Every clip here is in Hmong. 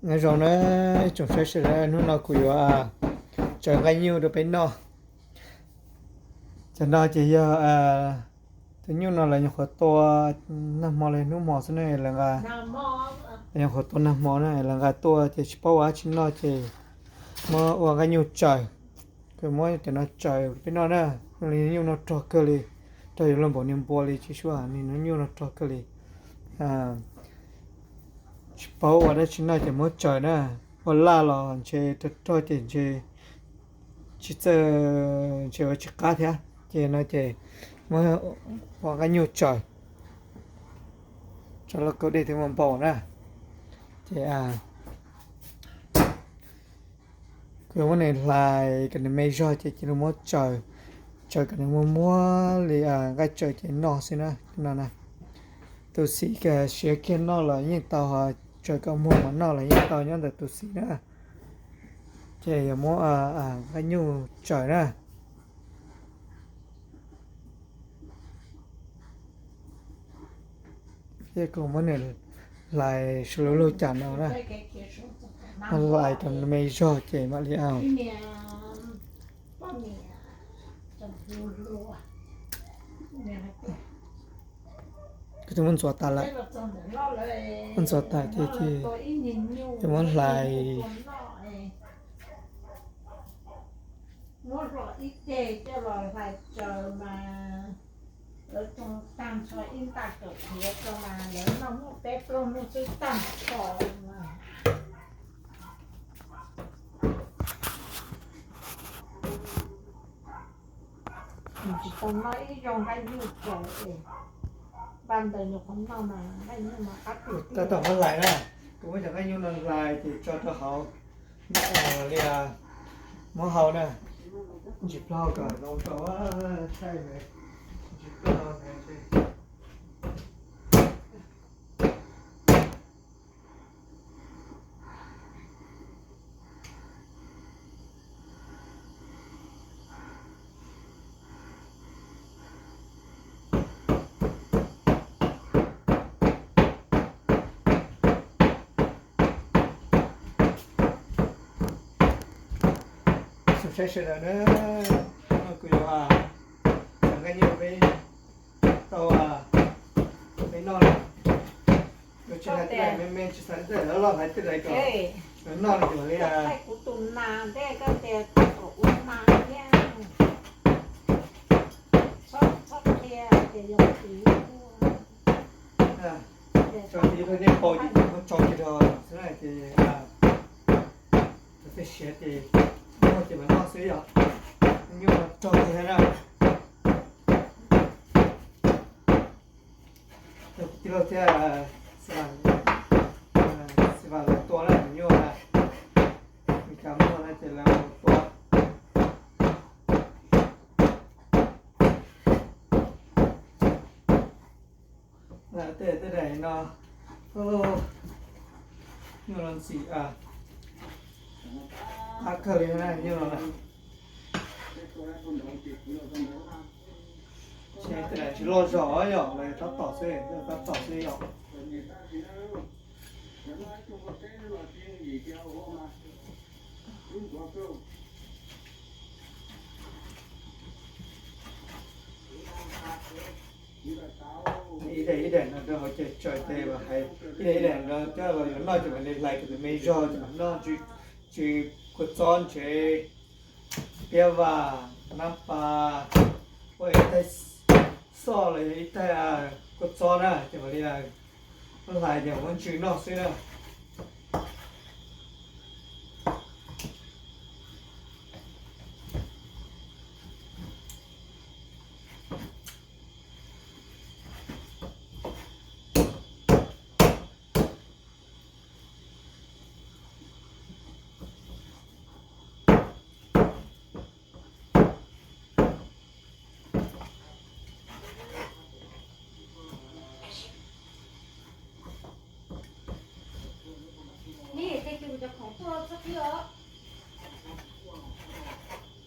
Nyob zoo na ib tsoom saib sawv daws, hnub no kuv yuav tsaws nqaij nyuj rau peb noj. Cov no ces yog tus nyuj no lawv nyuam qhuav tua nag hmo los hnub hmo xwb na, lawv nyuam qhuav tua nag hmo na, lawv nqa tuaj ces tsis paub ua dab tsi noj ces muab ua nqaij nyuj tsaws. Kuv muab cov no tsaws peb noj na, nyuj no rog kawg li, rog yuav luag npaum niag npua li tsis suav, nyuj no rog kawg li. Tsis paub ua dab tsi noj ces muab tsaws na, ua laj los ntshe rog rog ces ntshe tsis txawj, ntshe ua tsis qab thiab. Ces no ces muab ua nqaij nyuj tsaws, tsaws lauj kaub dej thiab muaj npau na. Ces kuv yuav muab nws hlais kom nws me zog ces cia li muab tsaws, tsaws kom nws muag muag li nqaij tsaws ces noj xwb na. No na, tus xim siav kiag noj los yeej tau, ho tsaws kom muag mas noj los yeej tau nyob ntawm tus xim na. Ces yuav muab nqaij nyuj tsaws na. Ces kuv muab nws hlais sawv lug lug cas no na, hlais kom me zog ces mam li Kuv twb muab ntxuav tas lawm, muab ntxuav tas ces ces muab hlais. Muab hlais ib teg coj los hlais tsaws mas lawv tsoo tag nrho ib ntaj kawm qhiav rau mas lawv noj muaj peb plaub hnub xwb tag nrho mas. Nws tsis tau noj ib zaug nqaij nyuj tsaws es npaj ntawd nws qhov noj mas nqaij nyuj mas qab tiag tiag. Tab tom muab hlais na, kuv muab cov nqaij nyuj no hlais ces tso rau hauv li, muab hau na, ntsis plaub hau kom zoo rau, saib ntsis plaub hau. Saib sawv daws na, no kuv yuav cov nqaij nyuj peb tau peb noj na. Yuav tsis hlais tej daim me me, tsis hlais tej daim loj loj, hlais tej daim kom noj li ces mam li. Kuv tus nas ntej koj tias koj kom ua nas thiab, txhob qhia tias yog kuv ua. Tso tiv rau nej pom ces muab tso kiag rau xwb na ces tej siav ces muaj ces mam noj xwb yom. Nyuj no rog tiag na. Tij laug thiab Xi Vas lawv tua na, nyuj na, Meskas muaj na ces lawv tua. Tej daim no, nyuj no ntxim qab kawg li na, nyuj no na. Tej daim tsis loj zog yom, lawv tab tom xwb, tab tom xwb yom. Ib daim ib daim no rau hauv ces tsaws tes mas hais ib daim ib daim no coj los yuav noj ces mam li hlais kom nws me zog ces mam noj, tsis kua txob ntsev, piab vas, nab pas, ua ib taig xoj los yog ib taig kua txob na ces mam li hlais ces muab ntsw noj xwb na.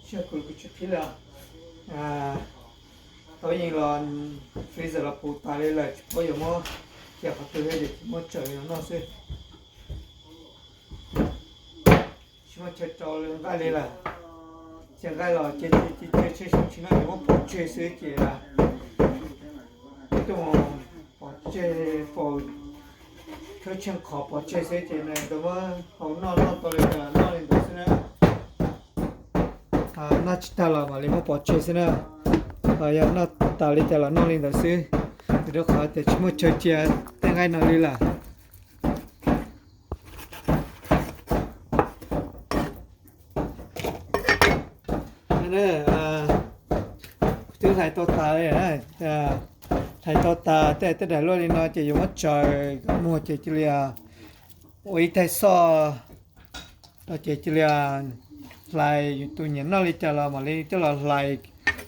Tsiaj kuv kuv tsis qhib li. Tau yeej los freezer los puv tas li lawm, tsis paub yuav muab cia qhov twg thiab ces tsis muab tsaws li no noj xwb. Muab chaw rau nqaij li lawm, ces nqaij los ces cia tsheb zoo tsis noj ces muab pov tseg xwb ces tuaj pov tseg, pov khawb tsheej qhov pov tseg xwb ces nws tau muab hau noj, noj tau li cas los noj li ntawd xwb na. Noj tsis tag los mam li muab pov tseg xwb na. Yog noj tas li cas los noj li ntawd xwb, vim rau qhov tias tsis muaj chaw cia tej nqaij no li lawm. Kuv twb hlais tau tas li, hlais tau tas tej, tej daim luaj li no ces yuav muab tsaws kom muag ces cia li ua ib thaij xoj, ces cia li hlais, yus tus nyiam noj li cas los mam li coj los hlais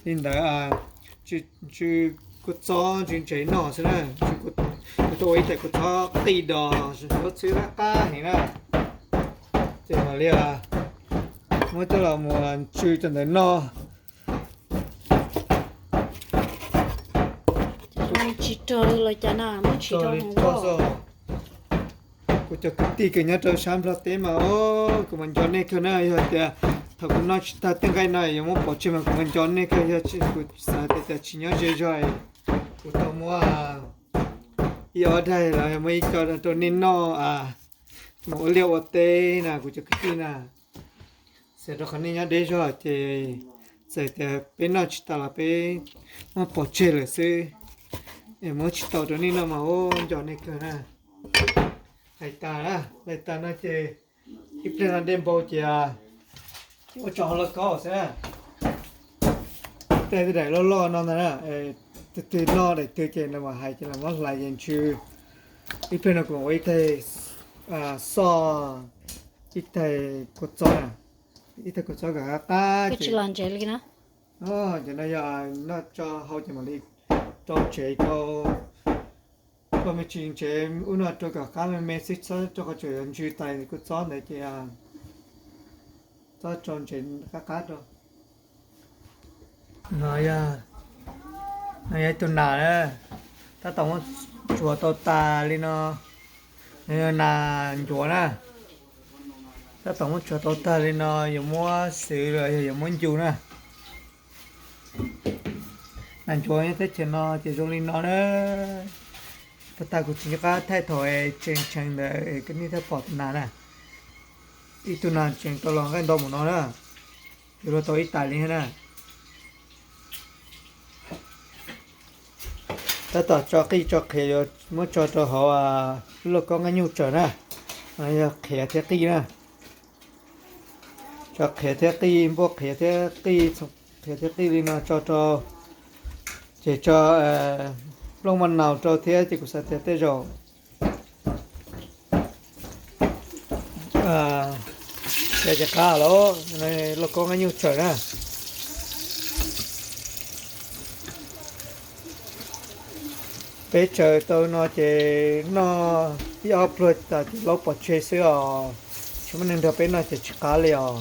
li ntawd. Ntsw kua txob ntsw ntsev noj xwb na. Kuv tuaj ua ib thaij kua txob qij dos, kua txob txhwb qab qab heev na, ces mam li muab coj los mus ntsw rau ntawd noj. Tsis rog li los cas na, muab tsis rog li. Kuv cov kwv tij kws nyob rau sab Nplog teb mas, kuv mas nco nej kawg na. Yog tias thaum kuv noj tsis tag tej nqaij no yuav muab pov tseg mas kuv mas nco nej kawg. Yog kuv xav tias tsis nyob ze zog, kuv tau muab ib ob daig los yog muab ib co rau nej noj mus ua liaj ua teb na kuv cov kwv tij na. Xav rau qhov nej nyob deb zog ces txawm tias peb noj tsis tau los peb muab pov tseg lawm xwb, es muab tsis tau rau nej noj mas ua nco nej kawg na. Hlais tas, hlais tas no ces ib pliag no dej npau ces ua tso hauv lauj kaub xwb na. Tej daim loj loj no ntag na, twg twg noj daim twg ces nws mam hais ces los muab hlais ces ntsw. Ib pliag no kuv mam ua ib thaij xoj, ib thaij kua txob na, ib thaij kua txob kom qab qab ces, ces no yog noj tso hau ces mam li rau tsev rau, koj me tsis ntsev ub no rau kom qab me me xwb, txhob rau qhov tseem yuav ntsw tais kua txob ntawd ces txhob rau ntsev qab qab rau. No, no yog ib tug nas na, tab tom muab tsuav tau tas li no, no yog nas ncuav na. Tab tom muab tsuav tau tag li no yuav muab xwv los yog yuav muab ncu na. Nas ncuav nyob teb chaws no ces zoo li no na. Tag tag kuv tsis nco qab thaij thaum tseem tseem ntawd es koj nej thiaj pom tus nas na. Ib tug nas tseem tau los nqaij ntau mus no na. Yuav luag tau ib tais li thiab na. Tab tom tso qij tso qhiav yuav muab tso rau hauv lub lauj kaub nqaij nyuj tsawm na. Yog qhiav thiab qij na. Tso qhiav thiab qij, npuaj qhiav thiab qij, qhiav thiab qij li no tso rau, ces tso nplooj maj naus rau thiab ces kuv xav tias tej zaum ces qab lawm, lauj kaub nqaij nyuj tsawm na. Peb tsaws tau no ces noj ib ob pluag tas ces laub pov tseg xwb os. Tsis muaj neeg nrog peb noj ces tsis qab li os.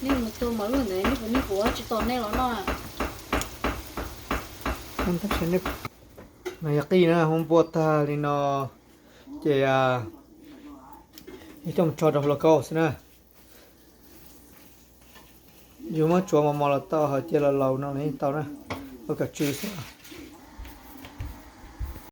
Nej mus tua mov lwj ntawd, nej puas, nej puas tsis tos nej los noj na? No yog qij na, muab npuaj tag li no ces coj mus tso rau hauv lauj kaub xwb na. Yus muab tsuav mos mos los tau, hos cia los laus no los yeej tau na, ua kom tsw xwb.